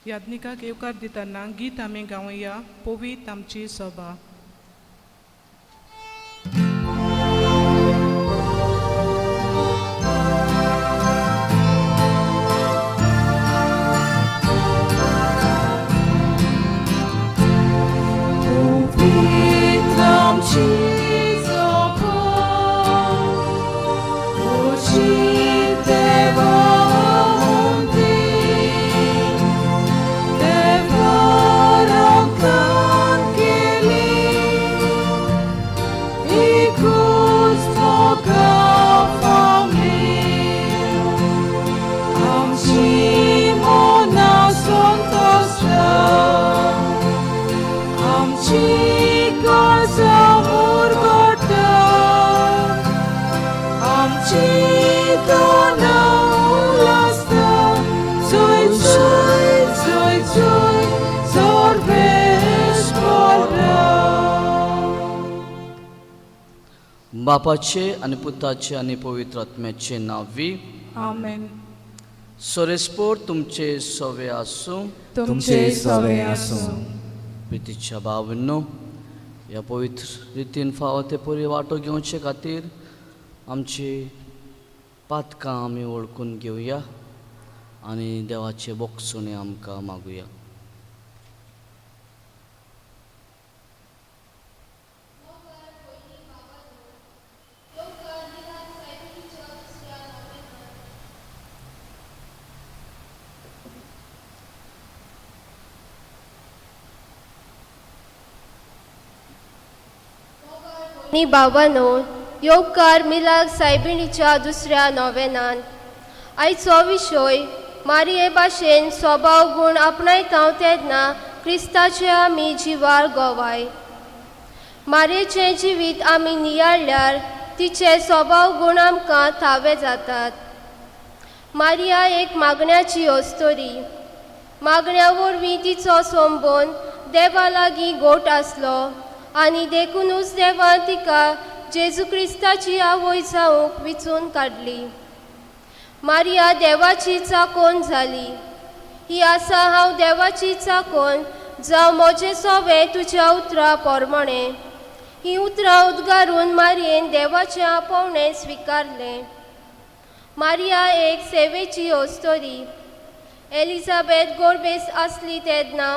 याज्ञिकाक येवकार दितना गीत आमी गावया, पवित्र आमची सभा. पवित्र आमची सभा, अशी देवा मदीं, देवा रगतान केली, एकूच मोगा फामील, आमची मनां संतोश्टा, आमची काळजां मुरगटा, आमची तोंडां उल्हासता, जय जय जय जय सर्वेस्परा. बापाचे आनी पुताचे आनी पवित्र आत्म्याचे नांवी. आमेन. सोरेस्पोर तुमचे सवे आसूं. तुमचे सवे आसूं. प्रितीच्या भावांनो, ह्या पवित्र रितीन फावो ते परी वांटो घेवचे खातीर आमची पातकां आमी वळखून घेवया आनी देवाचे बोगसुणें आमकां मागुया. नी बाबानो, येवकार मिलाग्र सायबिणीच्या दुसऱ्या नोवेनान. आयचो विशय, मारिये भाशेन स्वभाव गूण आपणायता तेन्ना क्रिस्ताचे आमी जिवार गोवाय. मारयेचें जिवीत आमी नियाळ्ळ्यार तिचे स्वभाव गूण आमकां थावे जातात. मारिया एक मागण्याची अस्तोरी. मागण्या वरवीं तिचो संबंद देवा लागीं गोट आसलो आनी देखुनूच देवान तिका जेजू क्रिस्ताची आवय जावंक विचून काडली. मारिया देवाची चाकोन जाली. ही आसा हांव देवाची चाकोन, जावं म्हजें सोवें तुज्या उतरां पोरमणें. ही उतरां उद्गारून मारयेन देवाचें आपोवणें स्विकारलें. मारिया एक सेवेची अस्तोरी. एलिझाबेथ गोरबेस आसली तेन्ना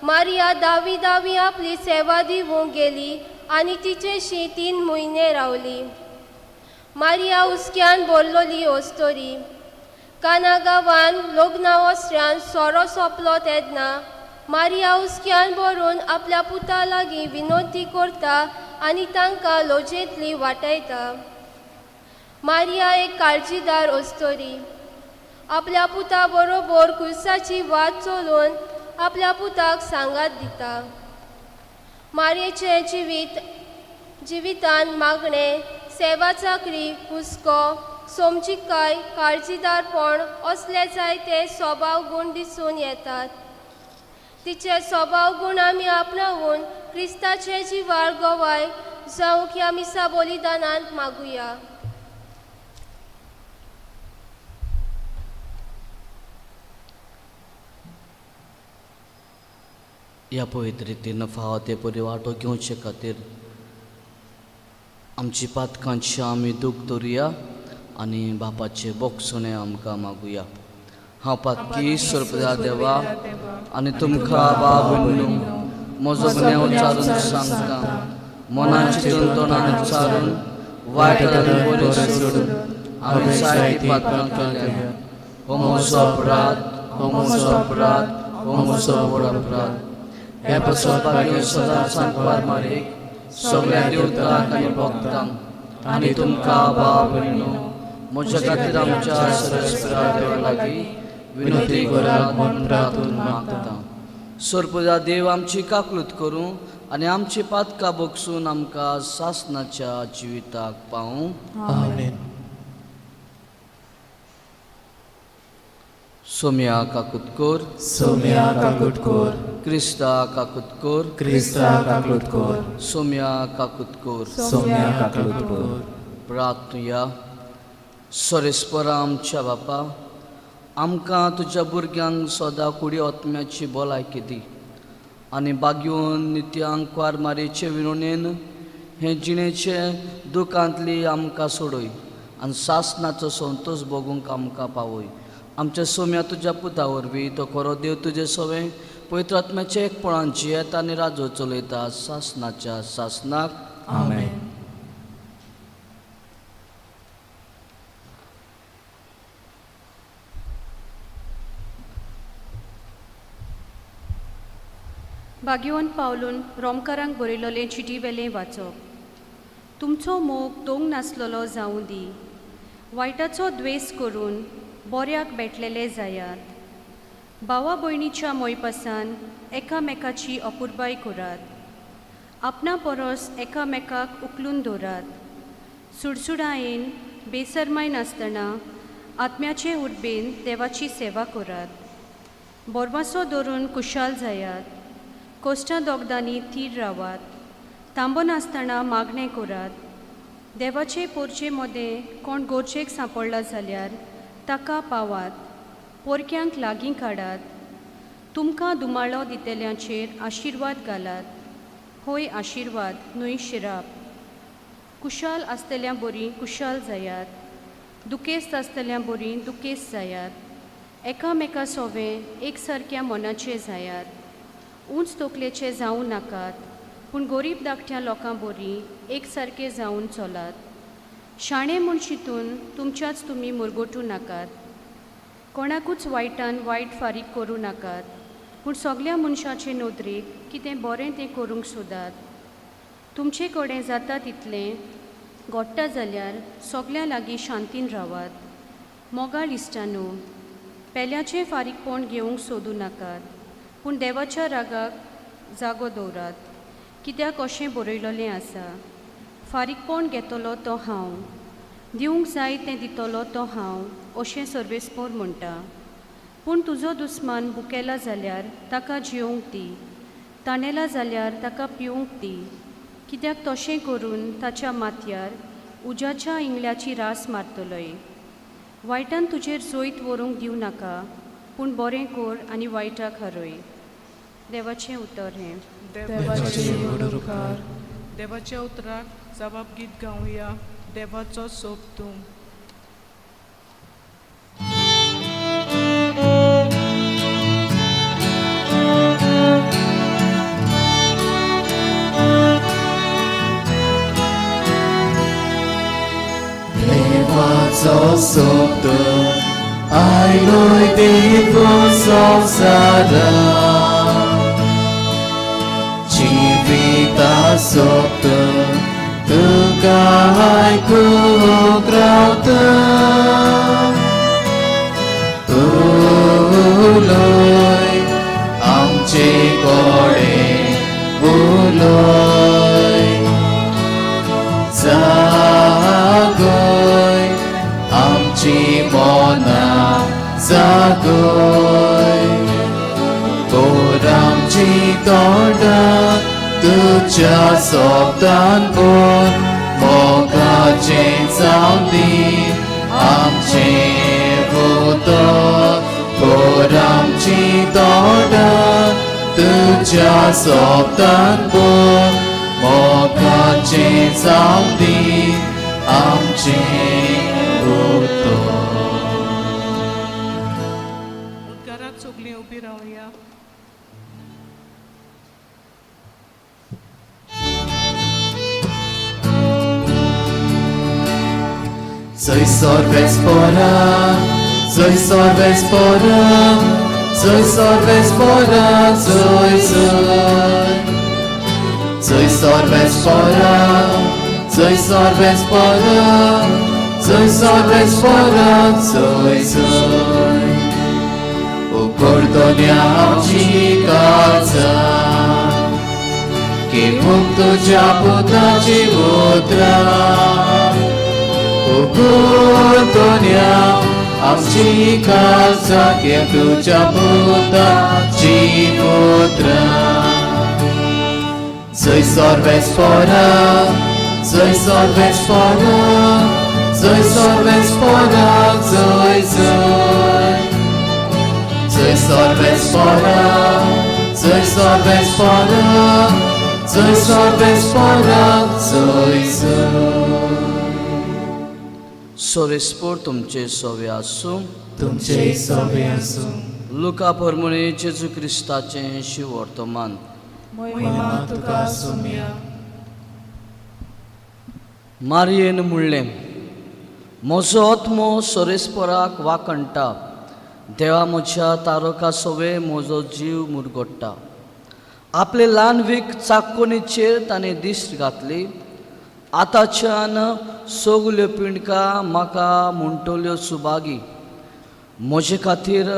मारिया दावी दावी आपली सेवा दिवंक गेली आनी तिचेशी 3 म्हयने रावली. मारिया हुस्क्यान भरलोली अस्तोरी. काना गांवान लग्ना वस्त्रान सोरो सोंपलो तेन्ना मारिया हुस्क्यान भरून आपल्या पुता लागीं विनोती करता आनी तांकां लजेंतली वाटयता. मारिया एक काळजीदार अस्तोरी. आपल्या पुता बरोबर कुर्साची वाट चलोवन आपल्या पुताक सांगात दिता. मारयेचें जिवितान मागणें, सेवा चाकरी, हुस्को, समजिकाय, काळजीदारपण असले जायते स्वभाव गूण दिसून येतात. तिचे स्वभाव गूण आमी आपणावून क्रिस्ताचे जिवार गोवाय जावंक ह्या मिसा बलिदानांत मागुया. ह्या पवित्र रितीन फावो ते परी वांटो घेवचे खातीर आमची पातकांची आमी दूख दवरुया आनी बापाचे बोगसुणें आमकां मागुया. हांव पातकी सोरपदा देवा आनी तुमकां बाब न्हू म्हजो गुन्यांव चालून सांगता. मनाची चिंतून तोंडान चालून वायट आनी बरें सोडून हांवें जायतीं पातकां केल्या. हो म्हजो अपराध, हो म्हजो अपराध, हो म्हजो व्हड अपराध. हे पासत भाग्य सदां सांगपार मारीक सगळ्या देवतांक आनी भक्तांक आनी तुमकां बाब न्हू म्हज्या खातीर आमच्या सरस्परा देवा लागीं विनोती करात म्हूण प्रार्थून मागता. सोरपुजा देव आमची काकलूत करूं आनी आमची पातकां बगसून आमकां सासनाच्या जिविताक पावूं. आमेन. सोम्या काकूत कर. सोम्या काकूत कर. क्रिस्ता काकूत कर. क्रिस्ता काकूत कर. सोम्या काकूत कर. सोम्या काकूत कर. प्रार्थुया. सोरेस्परा आमच्या बापा, आमकां तुज्या भुरग्यांक सदां कुडी आत्म्याची भलायकी दी आनी बागयोवन नित्यांक कुवार मारयेचे विनोणेन हे जिणेचे दुखांतली आमकां सोडय आनी सासनाचो संतोश भोगूंक आमकां पावय. आमच्या सोम्या तुज्या पुता वरवीं तो खरो देव तुजे सवें पवित्र आत्म्याचे एकपणान जियेता आनी राजो चलयता सासनाच्या सासनाक. आमेन. बागेवन पावलून रोमकारांक बरयलोलें चिटी वेलें वाचप. तुमचो मोग दोंग नासलेलो जावं दी, वायटाचो द्वेस करून बोऱ्याक भेटलेले जायात. भावा भयणीच्या मोयपासान एकामेकाची अपुरबाय करात, आपणा परस एकामेकाक उखलून दवरात. सुडसुडायेन बेसरमाय नासतना आत्म्याचे उर्बेन देवाची सेवा करात. बोरवासो धरून कुशाल जायात, कोश्टा दोगदांनी थीर रावात, तांबो नासतना मागणें करात. देवाचे पोरचे मदें कोण गोरजेक सांपडला जाल्यार ताका पावात, पोरक्यांक लागीं काडात. तुमकां दुमाळो दितल्यांचेर आशिर्वाद घालात, होय आशिर्वाद न्हय शिराप. कुशाल आसतल्या बरीं कुशाल जायात, दुखेस्त आसतल्या बरीं दुखेस्त जायात. एकामेका सोवें एक सारक्या मनाचे जायात, उंच तकलेचे जावं नाकात, पूण गरीब धाकट्या लोकां बरीं एक सारके जावन चलात. शाणे म्हूण चिंतून तुमच्याच तुमी मुरगटूं नाकात, कोणाकूच वायटान वायट फारीक करूं नाकात, पूण सगल्या मनशाचे नदरेक कितें बरें तें करूंक सोदात. तुमचे कडेन जाता तितलें घडटा जाल्यार सगल्यां लागीं शांतीन रावात. मोगाळ इश्टांनो, पेल्याचें फारीकपण घेवंक सोदूं नाकात, पूण देवाच्या रागाक जागो दवरात. कित्याक अशें बरयलोलें आसा, फारीकपण घेतलो तो हांव, दिवंक जाय तें दितलो तो हांव, अशें सर्वेस्पोर म्हणटा. पूण तुजो दुस्मान बुकेला जाल्यार ताका जियोवंक दी, ताणेला जाल्यार ताका पिवंक दी, कित्याक तशें करून ताच्या माथ्यार उज्याच्या इंगल्याची रास मारतलोय. वायटान तुजेर जैत व्हरूंक दिवं नाका, पूण बरें कर आनी वायटाक हरय. देवाचें उतर हें. देवाचे व्हड उपकार. देवाच्या उतराक जबाब गीत गावया. देवाचो सोब तूं. देवाचो सोबत आयलोय देव संवसारा, जिविता सोबत तुका आयकूंक रावता. उलय आमचे कडेन उलय, जागय आमची मनां जागय. कोर आमची तोंडां तुज्या सोबतान बोर, मोगाचें जावं दी आमचें उतर. कोर आमची तोंडां तुज्या सोबतान बोर, मोगाचें जावं दी आमचें उतर. उद्गाराक सगलीं उबी रावया. Soy sorves pora, soy sorves pora, soy sorves pora, soy soy. Soy sorves pora, soy sorves pora, soy sorves pora, soy soy. उगडतल्या आमची काळजां, घेवंक तुज्या पुताची उतरां. उगडतल्या आमची काळजां, घेवंक तुज्या पुताची उतरां. Soy sorves pora, soy sorves pora, soy sorves pora, soy soy. सोर्वेस्पोरा, जय सोर्वेस्पोरा, जय सोर्वेस्पोरा, जय जय. सोरेस्पोर तुमचे सोवे आसूं. तुमचे सोबे आसूं. लुका परमणे जेजू क्रिस्ताचें शिवर्तमान. महिमा तुका सोम्या. मारयेन म्हणलें, म्हजो आत्मो सोरेस्पोराक वाकणटा, देवा म्हज्या तारका सोवे म्हजो जीव मुरगोडटा. आपले ल्हान वीक चाकोणीचेर ताणें दिश्ट घातली. आतांच्यान सगल्यो पिंडका म्हाका म्हणटल्यो सुभागी. म्हजे खातीर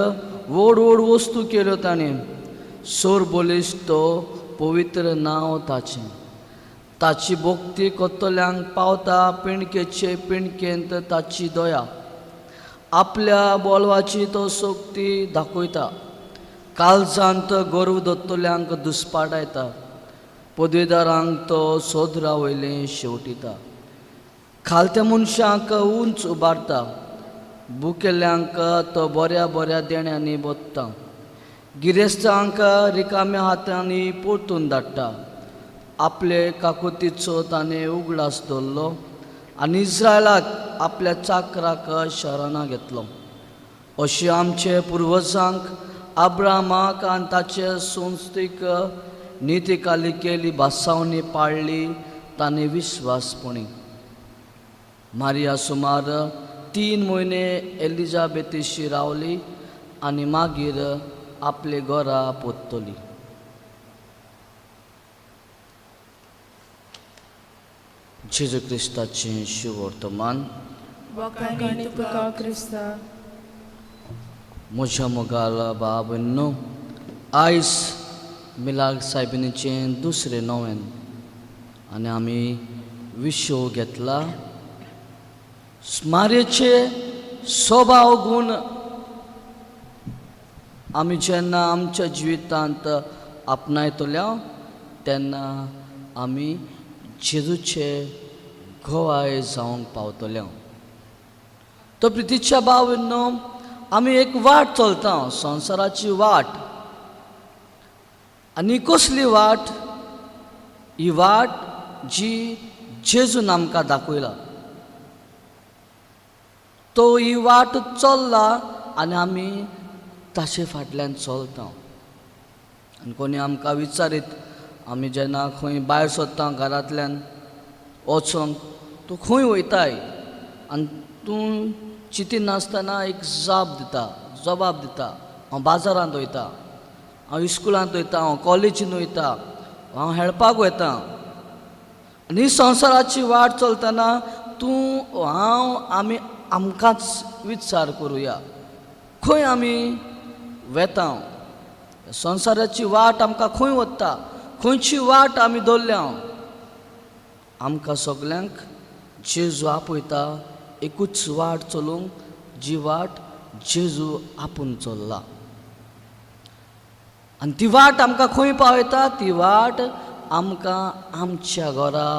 व्हड व्हड वस्तू केल्यो ताणें. सोर बलिश्ट तो पवित्र नांव ताचें. ताची भक्ती कोत्तल्यांक पावता पिंडकेचे पिंडकेंत ताची दया. आपल्या बोलवाची तो शक्ती दाखयता. कालजांत गर्व दत्तल्यांक दुस्पाटायता. पदवेदारांक तो सोदरा वयलें शेवटिता. खालत्या मनशांक उंच उबारता. बुकेल्यांक तो बऱ्या बऱ्या देण्यांनी बोत्ता. गिरेस्तांक रिकाम्या हातांनी परतून धाडटा. आपले काकुतीचो ताणें उगडास दवरलो आनी इस्रायलाक आपल्या चाकराक शरणां घेतलो. अशें आमचे पुर्वजांक आब्रामाक आनी ताचे संस्थेक नितीकाली केली भासावणी पाळ्ळी ताणें विस्वासपणी. मारिया सुमार 3 म्हयने एलिजाबेतीशी रावली आनी मागीर आपले घरा परतली. जेजू क्रिस्ताचें शिवर्तमान. वाखाणी तुका क्रिस्ता. म्हज्या मोगाल बाब न्हू, आयज मिलाग सायबिणीचें दुसरें नवेन आनी आमी विशय घेतला मारयेचे स्वभाव गूण. आमी जेन्ना आमच्या जिवितांत आपणायतल्या तेन्ना आमी जेजूचे गोवाय जावंक पावतले. तो प्रितीच्या भाव न्हू, आमी एक वाट चलता, संवसाराची वाट. आनी कसली वाट? ही वाट जी जेजून आमकां दाखयला. तो ही वाट चल्ला आनी आमी ताचे फाटल्यान चलता. आनी कोणी आमकां विचारीत, आमी जेन्ना खंय भायर सरता घरांतल्यान वचोंक, तूं खंय वयताय? आनी तूं चिंतिनासतना एक जाप दिता, जबाब दिता, हांव बाजारांत वयता, हांव इस्कुलांत वयता, हांव कॉलेजीन वयता, हांव हेळपाक वयता. आनी ही संवसाराची वाट चलतना तूं हांव आमी आमकांच विचार करुया, खंय आमी वेता? संवसाराची वाट आमकां खंय वता? खंयची वाट आमी दवरल्या? आमकां सगल्यांक जेजू आपयता एकूच वाट चलूंक, जी वाट जेजू आपूण चल्ला. आनी ती वाट आमकां खंय पावयता? ती वाट आमकां आमच्या घरा,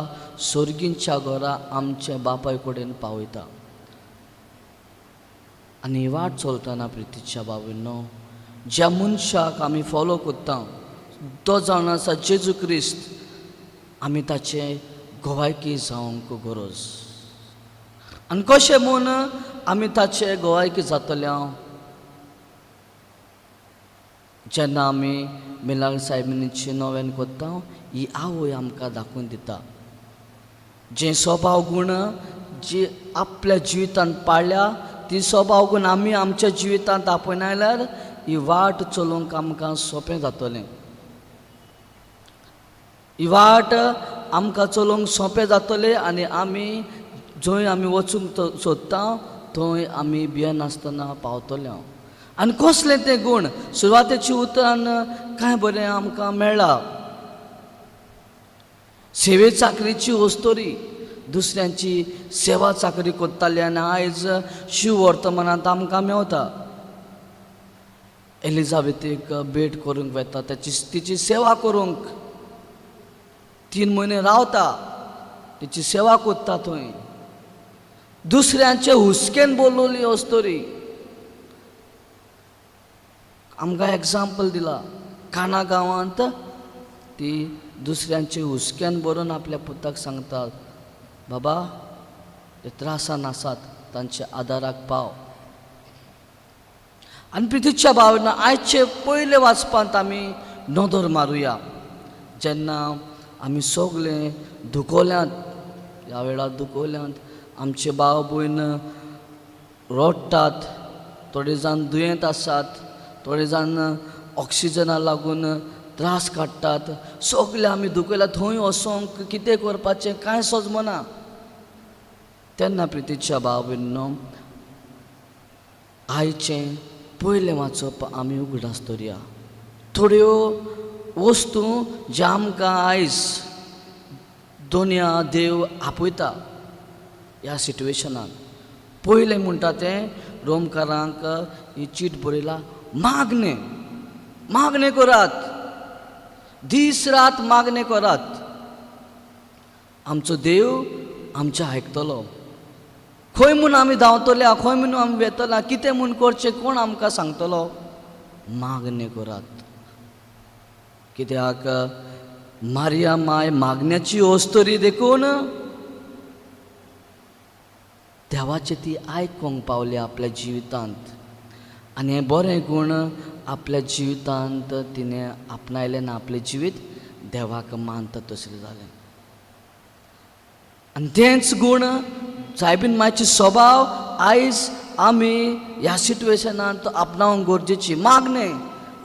सोर्गींच्या घरा, आमच्या बापाय कडेन पावयता. आनी ही वाट चलतना प्रितीच्या बाबीनो, ज्या मनशाक आमी फॉलो करता तो जावन आसा जेजू क्रिस्त. आमी ताचे गोवायकी जावंक गरज. आनी कशें म्हूण आमी ताचे गोवायकी जातले? जेन्ना आमी मिलाग सायबिणीची नवेन करता, ही आवय आमकां दाखोवन दिता जे स्वभाव गूण जी आपल्या जिवितांत पाळ्ळ्या ती स्वभाव गूण आमी आमच्या जिवितांत आपणायल्यार ही वाट चलोवंक आमकां सोंपें जातलें. ही वाट आमकां चलोवंक सोंपें जातलें आनी आमी जंय आमी वचूंक सोदता थंय आमी भियेनासतना पावतले. आनी कसलें तें गूण? सुरवातेची उतरान कांय बरें आमकां मेळ्ळा. सेवे चाकरीची वस्तोरी, दुसऱ्यांची सेवा चाकरी करताली आनी आयज शिव वर्तमानांत आमकां मेवता. एलिजाबेथीक भेट करूंक वेता, ताची तिची सेवा करूंक 3 म्हयने रावता, तिची सेवा करता थंय. दुसऱ्यांचे हुस्केन बोलवली अस्तोरी. आमकां एग्जाम्पल दिला. काना गांवांत ती दुसऱ्यांचे हुस्क्यान बरोवन आपल्या पुताक सांगतात, बाबा ते त्रासान आसात, तांच्या आदाराक पाव. आनी प्रितीच्या भावना आयचे पयले वाचपांत आमी नदर मारुया. जेन्ना आमी सगळे दुखोल्यांत, ह्या वेळार दुखोल्यांत, आमचे भाव भयण रडटात, थोडे जाण दुयेंत आसात, थोडे जाण ऑक्सिजना लागून त्रास काडटात, सगळे आमी दुखयल्या, थंय वचोंक कितें करपाचें कांय सजमना. तेन्ना प्रितीच्या भाव भयणीनो आयचें पयलें वाचप आमी उगडास दवरया. थोड्यो वस्तू ज्यो आमकां आयज दोनया देव आपयता ह्या सिट्युएशनान. पयलें म्हणटा तें रोमकारांक ही चीट बरयला, मागणें मागणें करात, दीस रात मागणें करात, आमचो देव आमचें आयकतलो. खंय म्हूण आमी धांवतले, खंय म्हूण आमी वेतले, कितें म्हूण करचें कोण आमकां सांगतलो? मागणें करात. कित्याक मारिया माय मागण्याची अस्तोरी देखून देवाचें ती आयकूंक पावली आपल्या जिवितांत, आनी हें बरें गूण आपल्या जिवितांत तिणें आपणायलें ना, आपलें जिवीत देवाक मानता तसलें जालें. आनी तेंच गूण सायबीन मायचे स्वभाव आयज आमी ह्या सिट्युएशनांत आपणावंक गरजेची. मागणें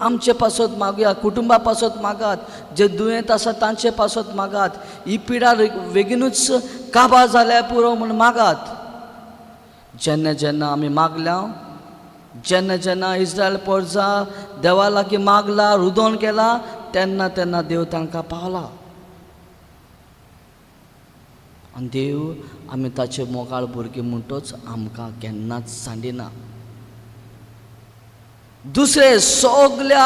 आमचे पासत मागया, कुटुंबा पासत मागात, जे दुयेंत आसा तांचे पासत मागात, ही पिडा बेगीनूच काबार जाल्यार पुरो म्हूण मागात. जेन्ना जेन्ना आमी मागल्या, जेन्ना जेन्ना इस्रायल पोरजा देवा लागीं मागला, रुदोन केला, तेन्ना तेन्ना देव तांकां पावला. आनी देव आमी ताचे मोगाळ भुरगीं म्हणटच आमकां केन्नाच सांडिना. दुसरें सगल्या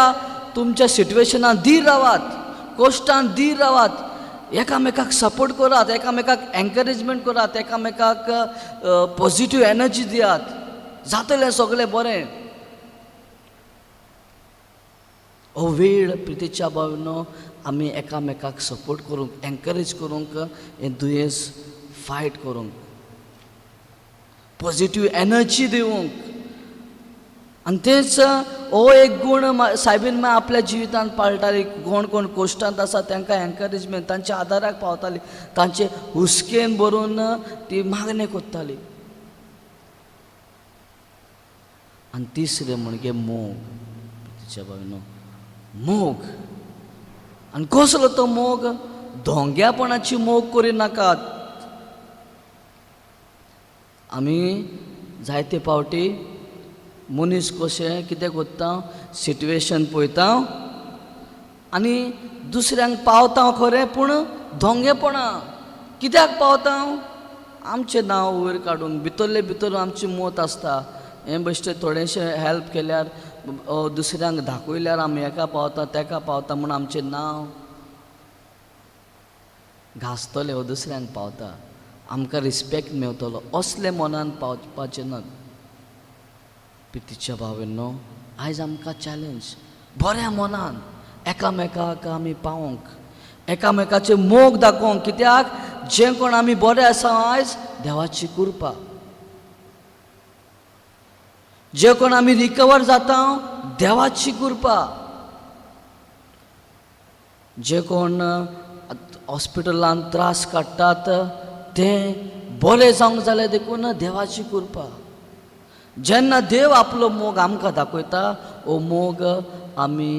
तुमच्या सिट्युएशनान धीर रावात, कश्टान धीर रावात, एकामेकाक सपोर्ट करात, एकामेकाक एनकरेजमेंट करात, एकामेकाक पॉझिटीव एनर्जी दियात, जातलें सगळें बरें. हो वेळ प्रितीच्या भावनो आमी एकामेकाक सपोर्ट करूंक, एनकरेज करूंक, हें दुयेंस फायट करूंक, पॉझिटीव एनर्जी दिवंक. आनी तेंच हो एक गूण सायबीन माय आपल्या जिवितांत पाळटाली. कोण कोण कोश्टांत आसा तांकां एनकरेजमेंट, तांच्या आदाराक पावताली, तांचे हुस्केन भरून ती मागणें करताली. आनी तिसरें म्हणजे मोग. तिच्या भायनो मोग. आनी कसलो तो मोग? धोंग्यापणाची मोग करिनाकात. आमी जायते फावटी मनीस कशें कितें करता, सिट्युएशन पळयता आनी दुसऱ्यांक पावता खरें, पूण धोंगेपणां कित्याक पावता? आमचें नांव वयर काडूंक, भितरले भितर आमचें मत आसता, हें बेश्टें थोडेशें हेल्प केल्यार, दुसऱ्यांक दाखयल्यार आमी हेका पावता तेका पावता म्हूण आमचें नांव घासतलें वो दुसऱ्यांक पावता, आमकां रिस्पेक्ट मेवतलो, असलें मनान पावपाचें ना. प्रितीच्या भावांनो, आयज आमकां चॅलेंज बऱ्या मनान एकामेकाक आमी पावोंक, एकामेकाचे मोग दाखोवंक. कित्याक जें कोण आमी बरे आसा आयज देवाची कृपा, जे कोण आमी रिकवर जाता देवाची कृपा, जे कोण हॉस्पिटलान त्रास काडटात ते बरे जावंक जाल्यार देखून देवाची कृपा. जेन्ना देव आपलो मोग आमकां दाखयता, हो मोग आमी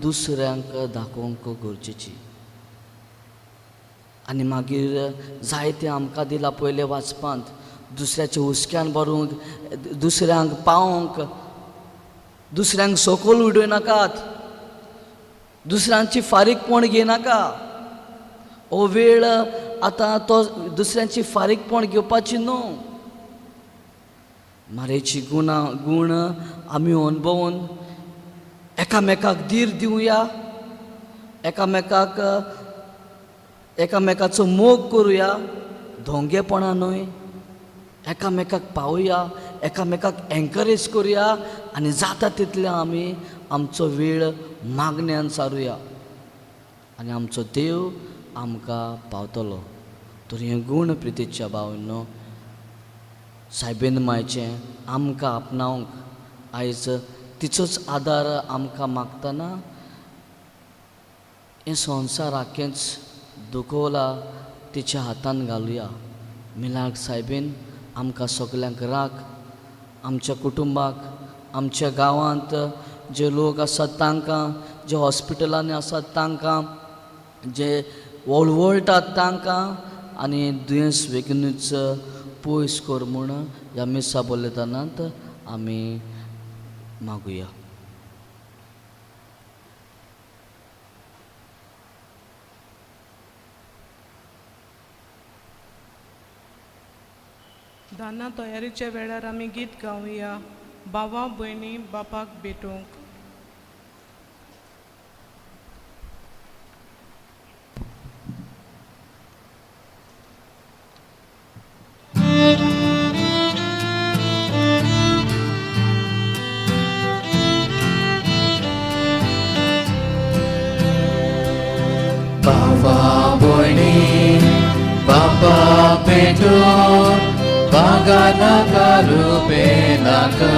दुसऱ्यांक दाखोवंक गरजेची. आनी मागीर जायतें आमकां दिलां पयलें वाचपांत, दुसऱ्याच्या हुस्क्यान भरूंक, दुसऱ्यांक पावोवंक, दुसऱ्यांक सकयल उडयनाकात, दुसऱ्यांची फारीकपण घेयनाका. हो वेळ आतां तो दुसऱ्यांची फारीकपण घेवपाची न्हू. मारेची गुण आमी अणभवून एकामेकाक धीर दिवया, एकामेकाक एकामेकाचो मोग करुया, धोंगेपणां न्हय, एकामेकाक पावया, एकामेकाक एनकरेज करुया आनी जाता तितलें आमी आमचो वेळ मागण्यान सारुया आनी आमचो देव आमकां पावतलो. तर हें गूण प्रितीच्या भावनो सायबीन मायचें आमकां आपणावंक आयज तिचोच आदार आमकां मागतना हें संवसार आख्खेंच दुखवला तिच्या हातान घालुया. मिलाग्र सायबीन आमकां सगल्यांक राख, आमच्या कुटुंबाक, आमच्या गांवांत जे लोक आसात तांकां, जे हॉस्पिटलांनी आसात तांकां, जे वळवळटात तांकां आनी दुयेंस बेगीनूच पयस कर म्हूण ह्या मिसा बलिदानांत आमी मागुया. दाना तयारीच्या वेळार आमी गीत गावया भावा भयणी बापाक भेटूंक. बाबा भयणी बाबा पेटो बागा नाका रुपे नाका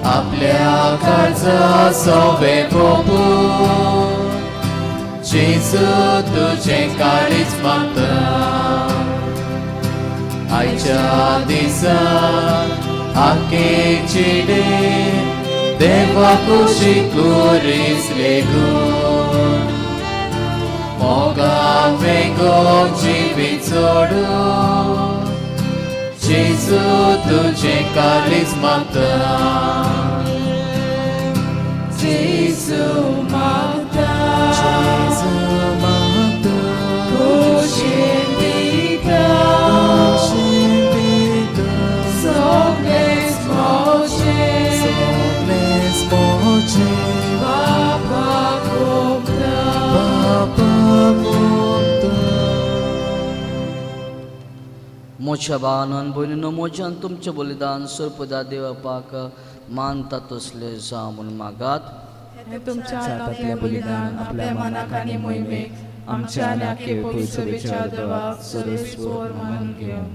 आपल्या काळजा सोवे पोपू जेजू तुझें काळीज मागता. आयच्या दिसा आखे चिडे देवा कुशी कुरीस लेगून मोगा वेगो जिवीत सोडू जेजू तुझें काळीज मागता. जेजू मागता जेजू मागता खोशेन दिता खोशेन दिता सगळेंच म्हजें सगळेंच म्हजें बापाक ओंपता. बापाक ओंपता. म्हज्या भावान भयणीनो म्हज्यान तुमचें बलिदान सर्पदा देवपाक मानता तसलें जावं म्हूण मागात. हें तुमच्या हातांतलें बलिदान आपल्या मनाक आनी मोहिमेक आमच्या आनी आखे पयसुवेच्या देवाक सर्वेस्पोर मानून घेवं.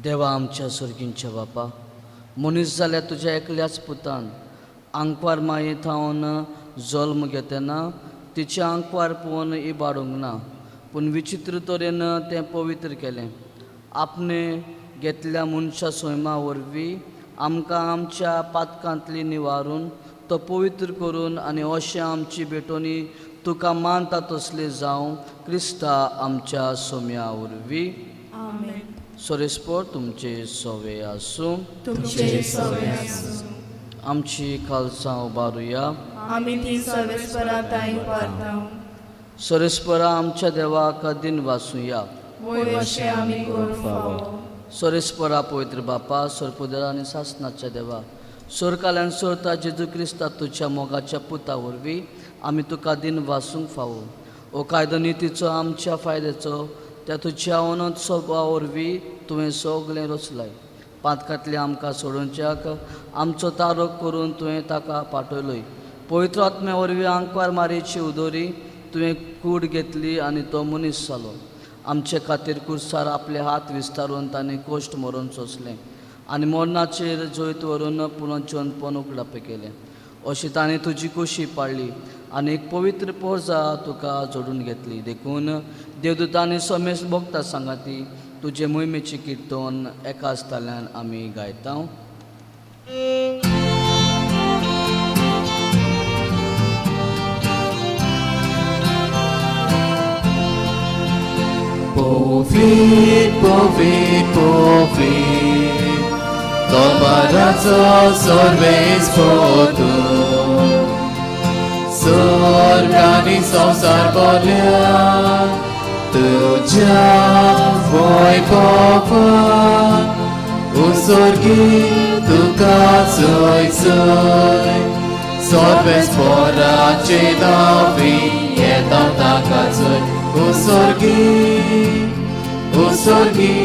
देवा आमच्या सर्गींच्या बापा, मनीस जाल्यार तुज्या एकल्याच पुतान आंकवार माये थावन जल्म घेतना तिचें आंकवार पळोवन इबाडूंक ना, पूण विचित्र तरेन तें पवित्र केलें. आपणे घेतल्या मनशा सैमा वरवीं आमकां आमच्या पातकांतली निवारून तो पवित्र करून आनी अशें आमची भेटोणी तुका मानता तसली जावं क्रिस्ता आमच्या सोम्या वरवीं. आमेन. सोरेस्पोर तुमचे सोवे आसूं. तुमचे सवे आसूं. आमची खालसां उबारुया. आमी ती सर्वेस्परा ताई उबारता. सोरेस्परा आमच्या देवाक दिन वासुया. वयर अशें आमी करूंक फावो. सोरेस्परा पवित्र बापा, सोरपुदरा आनी सासनाच्या देवा, सोरकाल्यान सोरता जेजू क्रिस्ता तुज्या मोगाच्या पुता वरवीं आमी तुका दिन वासूंक फावो. ओ कायदो नितीचो आमच्या फायद्याचो त्या तुज्या अनंत स्वभावा वरवीं तुवें सगळें रचलाय. पातकांतले आमकां सोडोवच्याक आमचो तारोक करून तुवें ताका पाठयलोय. पवित्र आत्म्या वरवीं आंकवार मारयेची उदोरी तुवें कूड घेतली आनी तो मनीस जालो. आमचे खातीर कुर्सार आपले हात विस्तारून ताणें कोश्ट मरून सोंसलें आनी मरणाचेर जैत व्हरून पुनर्जनपण उगडापें केलें. अशी ताणें तुजी कुशी पाळ्ळी आनी एक पवित्र पोरजा तुका जोडून घेतली. देखून देवदूतांनी समेस्त भोगता सांगाती तुजे मोहिमेची किर्तन एकाच ताल्यान आमी गायता. Povit, povit, povit, Tomarazo sorves potu. Sorgani संसार बोल्या, तुझ्या वैभवान, उसोर्गी तुका जोय जोय. सर्वेस पोराचे नांवी येता ताका जोय. उसोर्गी, उसोर्गी,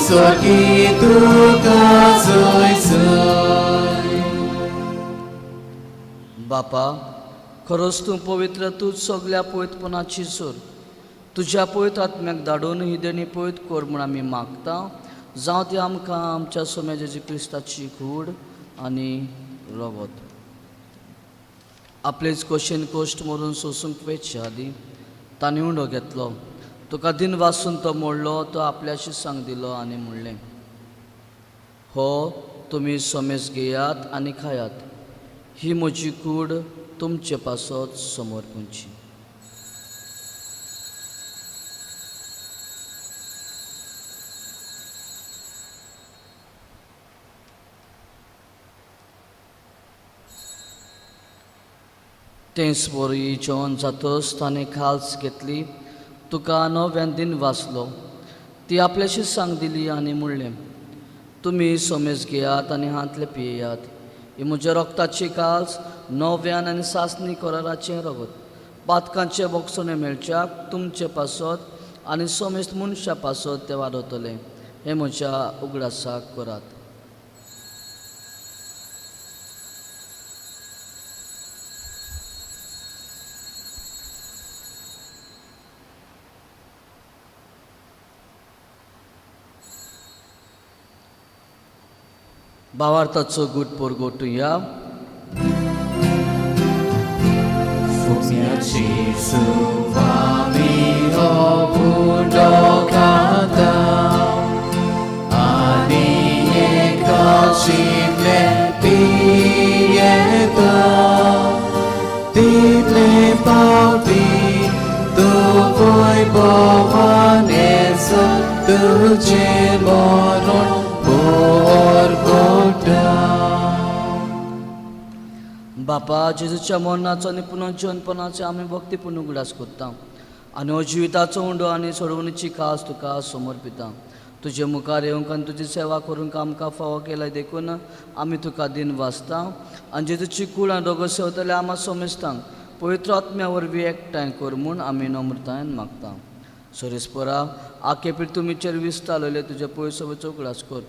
स्वर्गी तुका जय जय. बापा, खरोच तूं पवित्र, तूं सगल्या पवित्रपणाची सोर. तुज्या पवित्र आत्म्याक धाडून ही देणी पवित्र कर म्हूण आमी मागता. जावं ती आमकां आमच्या सोम्या जेजू क्रिस्ताची कूड आनी रगत. आपलेच कोशेन कोश्ट मरून सोसूंक वेचे आदीं ताणें उंडो घेतलो, तुका दिन वासून तो मोडलो, तो आपल्याशी सांग दिलो आनी म्हणलें, हो तुमी सोमेस घेयात आनी खायात, ही म्हजी कूड तुमचे पासत समर्पूंची. तेंच बरी जेवण जातच ताणें खाल्स घेतली, तुका नव्यान दिन वाचलो, ती आपल्याशी सांग दिली आनी म्हणलें, तुमी सोमेस घेयात आनी हांतले पियेयात, ही म्हज्या रक्ताची काल्स नव्यान आनी सासणी कराराचें रगत, पातकांचें बोगसणें मेळच्याक तुमचे पासत आनी सोमेस्त मनशा पासत तें वाडवतलें. हें म्हज्या उगडासाक करात. भावार्थाचो गूट परगटुया. फुम्याची सुवामी हो उंडो खाता आनी एका शिमले पियेता, तितले पावटी तूं भोवानेचो तुजें मरण पोरगोटा. बापा, जेजूच्या मरणाचो आनी पुनर्जीवनपणाचो आमी भक्तीपूर्ण उगडास करता आनी हो जिविताचो उंडो आनी सोडवणीची खास तुका समर्पिता. तुजे मुखार येवंक आनी तुजी सेवा करूंक आमकां फावो केल्या देखून आमी तुका दिन वाचता आनी जेजूची कूड आनी रोगो सेवतले आमा सोमेस्तांक पवित्र आत्म्या वरवीं एकठांय कर म्हूण आमी नम्रतायेन मागता. सोरेस्परा, आखे तुमीचेर विस्तारलेले तुजे पयसो उगडास कर.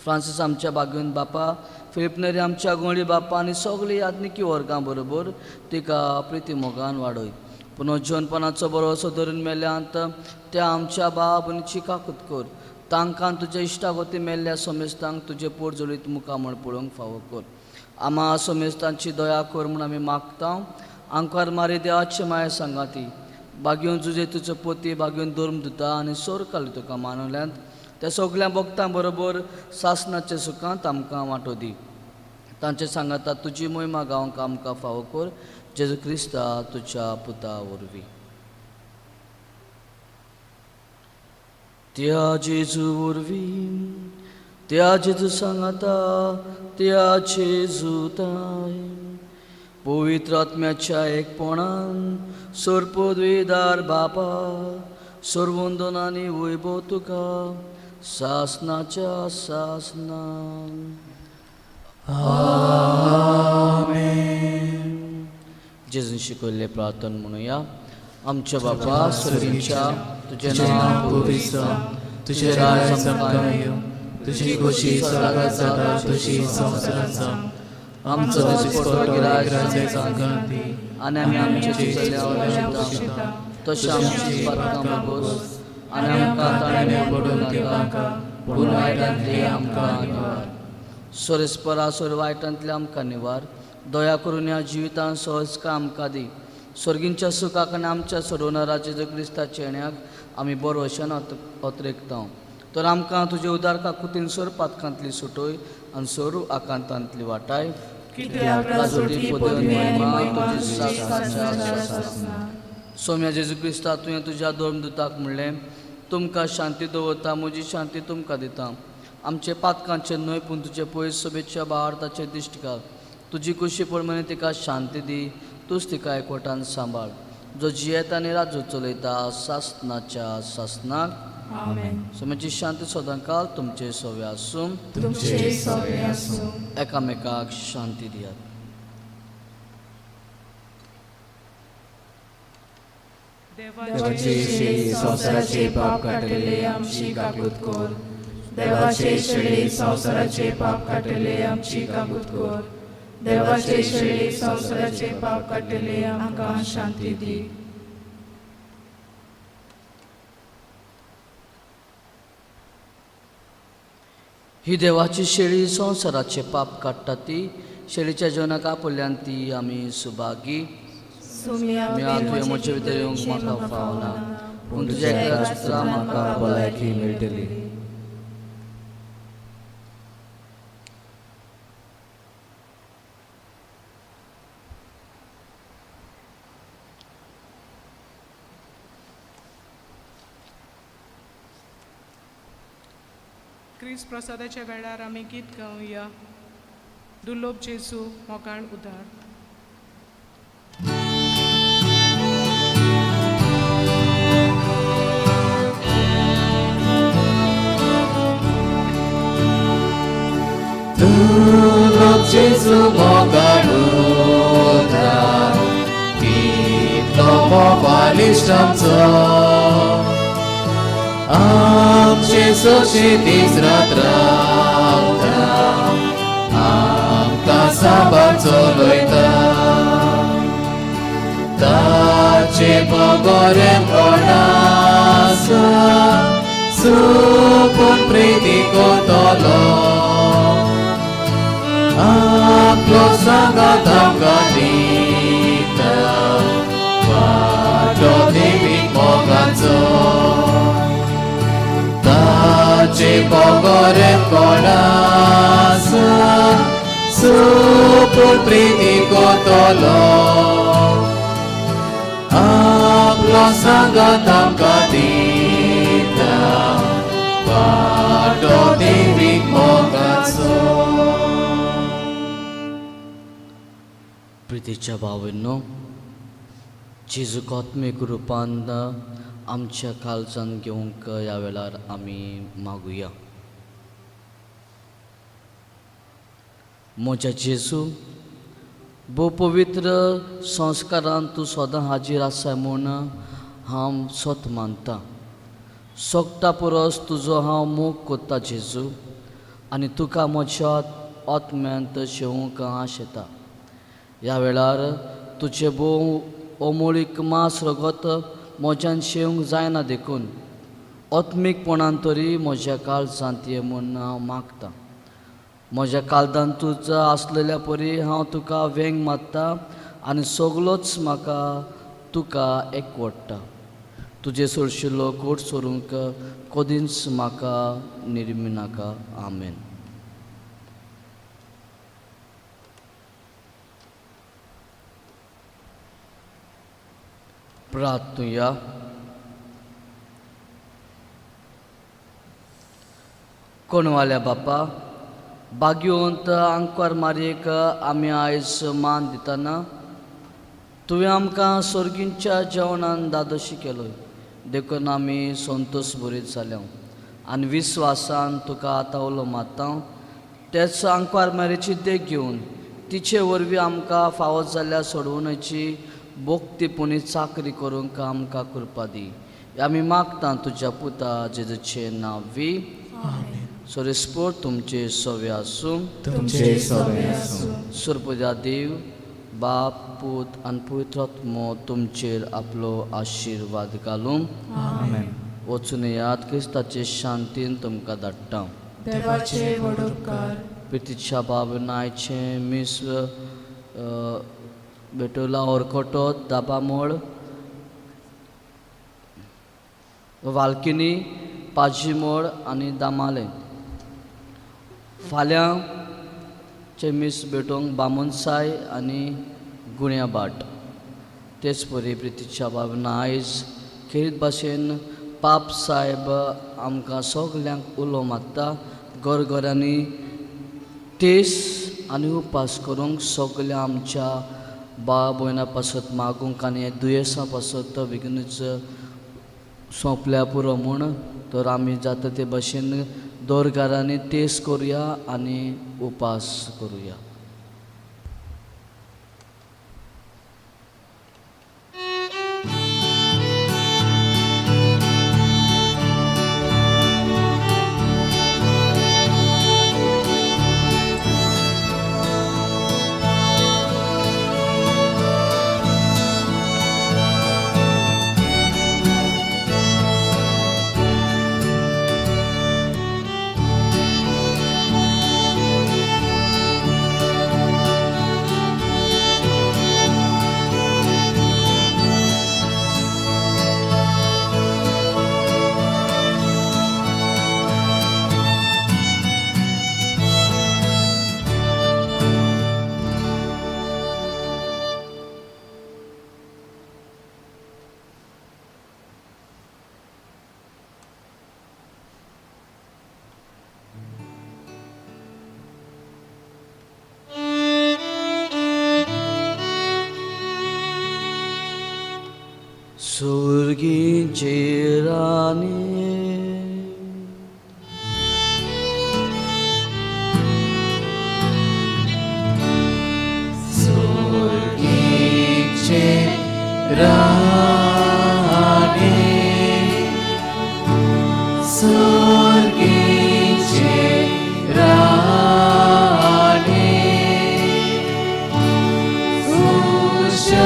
फ्रांसीस आमच्या बागून बापा, फिलिप नेरी आमच्या गोंडी बापा आनी सगळी याज्ञिकी वर्गां बरोबर तिका प्रिती मोगान वाडय. पुनर्जीवनपणाचो बरोसो धरून मेल्यांत त्या आमच्या बाब आनी काकूत कर. तांकां तुज्या इश्टागती मेल्ल्या सोमेस्तांक तुजें पोट जोडीत मुखामळ पळोवंक फावो कर. आमा सोमेस्तांची दया कर म्हूण आमी मागता. आंकार मारी देवाची माया सांगाती बागेवन तुजे तुजो पोती बागेवन धर्म दिता आनी सोर तुका मानवल्यांत त्या सगल्या भक्तां बरोबर सासनाच्या सुखांत आमकां वांटो दी. तांचे सांगाता तुजी मोहिमा गावंक आमकां फावो कर. जेजू क्रिस्ता तुज्या पुता वरवीं. त्या जेजू वरवीं, त्या जेजू सांगाता, त्या जेजूताय पवित्र आत्म्याच्या एकपणान सोरपद्वेदार बापा सर्वंदन आनी वैभव तुका सासनाच्या सासनान. आमेन. जेजून शिकयल्लें प्रार्थना म्हणुया. आमच्या बापा स्वर्गीच्या, तुजें नांव पवित्र जावं, तुजें राज्य आमकां येवं, तुजी खोशी स्वर्गात जाता तशी संवसारांत जावं. आमचो दिसपट्टो गिरायक आमकां दी आनी आमी आमचे चुकल्या चुकल्या तशें आमची पातकां बोगोस आनी आमकां ताणें पडून दिवनाका, पूण वायटांतली आमकां निवार. सोरेस्परा, सोर वायटांतले आमकां निवार. दया करून ह्या जिवितान सहज का आमकां दी. स्वर्गींच्या सुखाक आनी आमच्या सोडवणाराचे जेजू क्रिस्ताच्या येण्याक आमी बरोवशान अत्रेकता. तर आमकां तुजे उदार काकुतीन सोर पातकांतली सुटोय आनी सोरू आकांतांतली वाटाय. सोम्या जेजू क्रिस्ता, तुवें तुज्या धर्मदुताक म्हणलें, तुमकां शांती दवरता, म्हजी शांती तुमकां दिता. आमचे पातकांचे न्हय पूण तुजे पयस सोबेच्या भारताचे दिश्ट घाल. तुजी कुशी प्रमाणे तिका शांती दी, तूंच तिका एकवटान सांबाळ, जो जियेता आनी राजू चलयता सासनाच्या सासनाक. सोम्याची शांती सदांकाल तुमचे सोवे आसूं. तुमचे सोवे आसूं. एकामेकाक शांती दियात. देवाचे संवसाराचे पाप काडटले आमची काकूत कर. देवाचे शेळी संवसाराचे पाप काडटले आमची काबूत कर. देवाचे शेळी संवसाराचे पाप काडटले आमकां शांती दी. ही देवाची शेळी संवसाराचे पाप काडटा ती शेळीच्या जेवणाक आपल्यान ती आमी सुभागी. सुम्या तुवें म्हजे भितर येवंक म्हाका फावना, पूण तुज्या एकल्या सुत्रां म्हाका भलायकी मेळटली. क्रिस्त प्रसादाच्या वेळार आमी गीत गावया. दुर्लोभ जेजू मोगाळ उदार. दुर्लोभ जेजू मोगाळ उदार, कितलो मोबालिश्ट आमचो, आमचे सोशे दीस रात रावता, आमकां साबार चलयता. ताचे बगोरे कोण आसा, सुकून प्रिती करतलो, आपलो सांगात आमकां दिता, वाटो देवीक मोगाचो. ताचे बगोरे कोण आसा, सुकून प्रिती करतलो, आपलो सांगात आमकां दिता, वाटो देवीक मोगाचो. प्रितीच्या भावांनो, जेजूक आत्मीक रुपान आमच्या काळजान घेवंक ह्या वेळार आमी मागुया. म्हज्या जेजू, भोव पवित्र संस्कारान तूं सदां हाजीर आसा म्हूण हांव सत मानता. सोगटा परस तुजो हांव मोग कोत्ता जेजू, आनी तुका म्हज्या आत्म्यांत शेवंक आशेता. ह्या वेळार तुजें भोव अमोळीक मांस रगत म्हज्यान शेवंक जायना, देखून आत्मीकपणान तरी म्हज्या काळजांत ये म्हूण हांव मागता. म्हज्या काळजांत तुजा आसलेल्या परी हांव तुका वेंग मारता आनी सगलोच म्हाका तुका एकवडटा. तुजें सोडशिल्लो कोट सोरूंक कदींच म्हाका निर्मिनाका. आमेन. प्रार्थुया. कोणवाल्या बापा, भाग्यवंत आंकवार मारयेक आमी आयज मान दितना तुवें आमकां सोर्गींच्या जेवणान दादोशी केलोय, देखून आमी संतोश बरीत जाल्या आनी विस्वासान तुका आतां उलो मारता. तेच आंकवार मारयेची देख घेवन तिचे वरवीं आमकां फावो जाल्ल्या सोडवणेची भोक्तीपुणी चाकरी करूंक आमकां कृपा दी. आमी मागता तुज्या पुता जेजूचें नांव वी. सोरेस्पोर तुमचे सवे आसूं. तुमचे सवे आसूं. सुरपुजा देव बाप पूत आनी पवित्र आत्मो तुमचेर आपलो आशिर्वाद घालूं. आमेन. वचून याद क्रिस्ताचे शांतीन तुमकां धाडटा. देवाचे व्हड उपकार. प्रितीच्या बाब नायचें मीस बेटोला ओरकोटो दाबामोळ वालकिनी पाजीमोळ आनी दामाले. फाल्यां चे मीस भेटोवंक बामनसाय आनी गुण्याबाट. तेच परी प्रितीच्या बाब आयज खेरीत भाशेन पाप सायब आमकां सगल्यांक उलो मारता घरघरांनी तेस आनी उपास करूंक सगल्या आमच्या भाव भयणां पासत मागूंक आनी दुयेंसां पासत बेगीनूच सोंपल्या पुरो म्हूण. तर आमी जाता ते भाशेन दोरघरांनी तेस करुया आनी उपास करुया. सुर्गीचे राणी. सुर्गीचे राणे, सुर्गीचे राणे, कुशल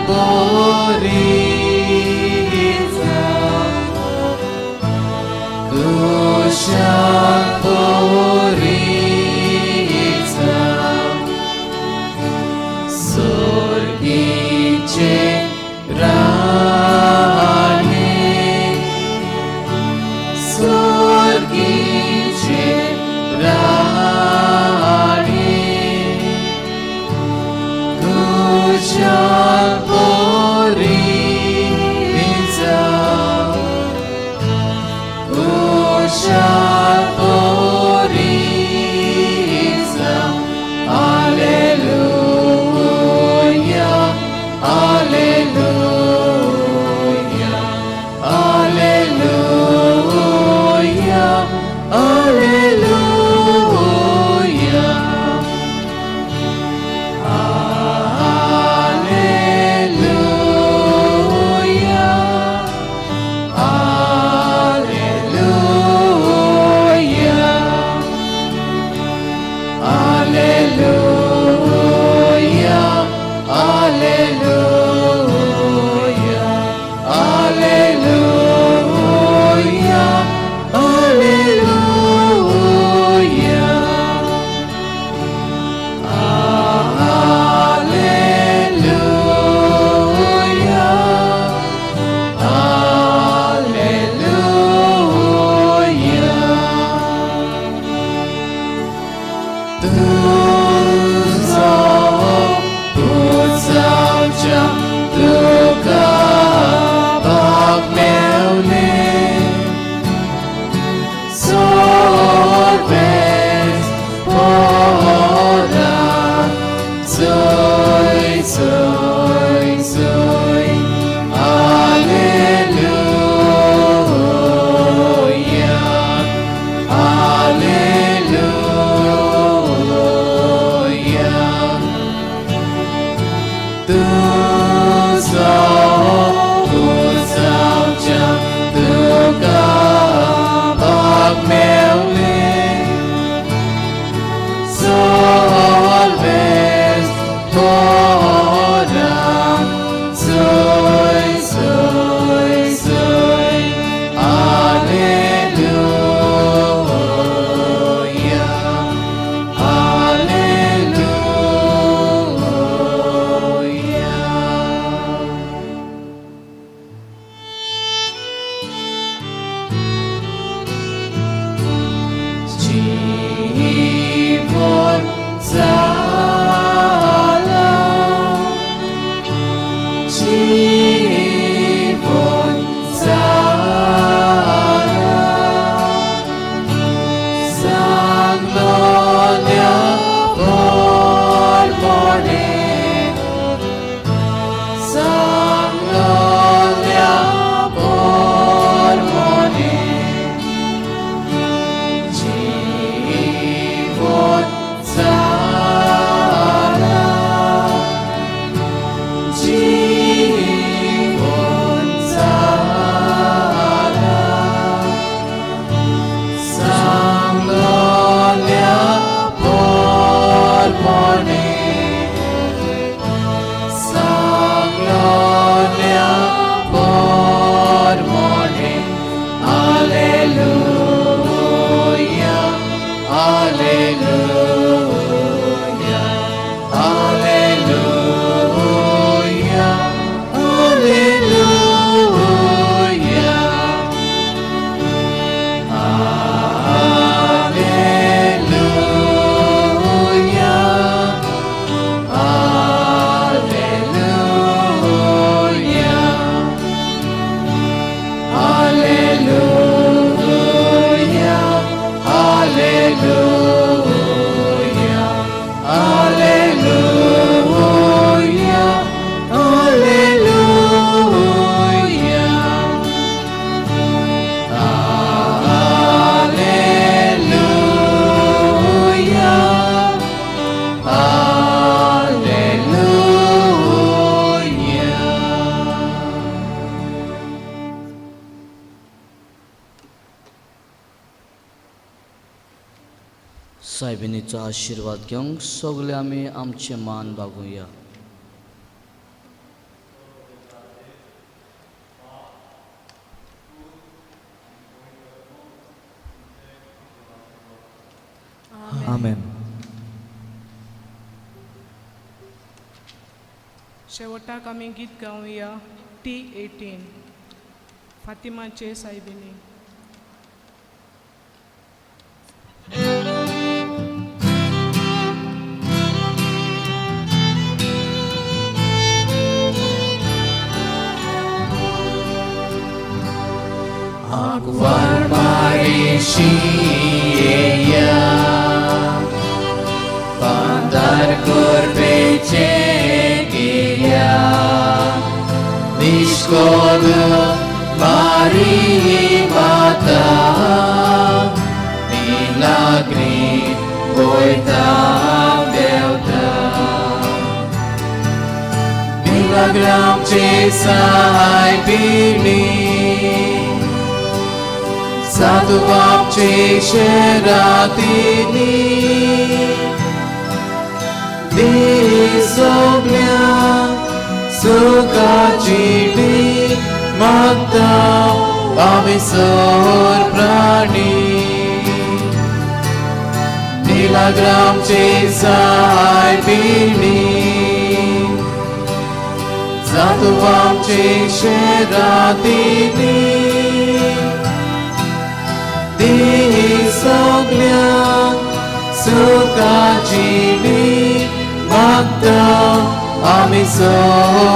बोरीचा, कुशल बोरीचा, सुर्गीचे राणे, सुर्गीचे. सायबिणीचो आशिर्वाद घेवंक सगळे आमी आमचें मान बागुया. आमेन. शेवटाक आमी गीत गावया T18 फातिमाचे सायबिणी. Akwar Marishiya Pandar Kurpechekiya Nishkod Mari Mata Milagri Poita Delta Milagram Chesai Bini Sadhuvapche Sheratini Disoglya Sukachini Magda Amisor Prani Nilagramche Saibini Sadhuvapche Sheratini Disoglya Sukachini Magda Amisor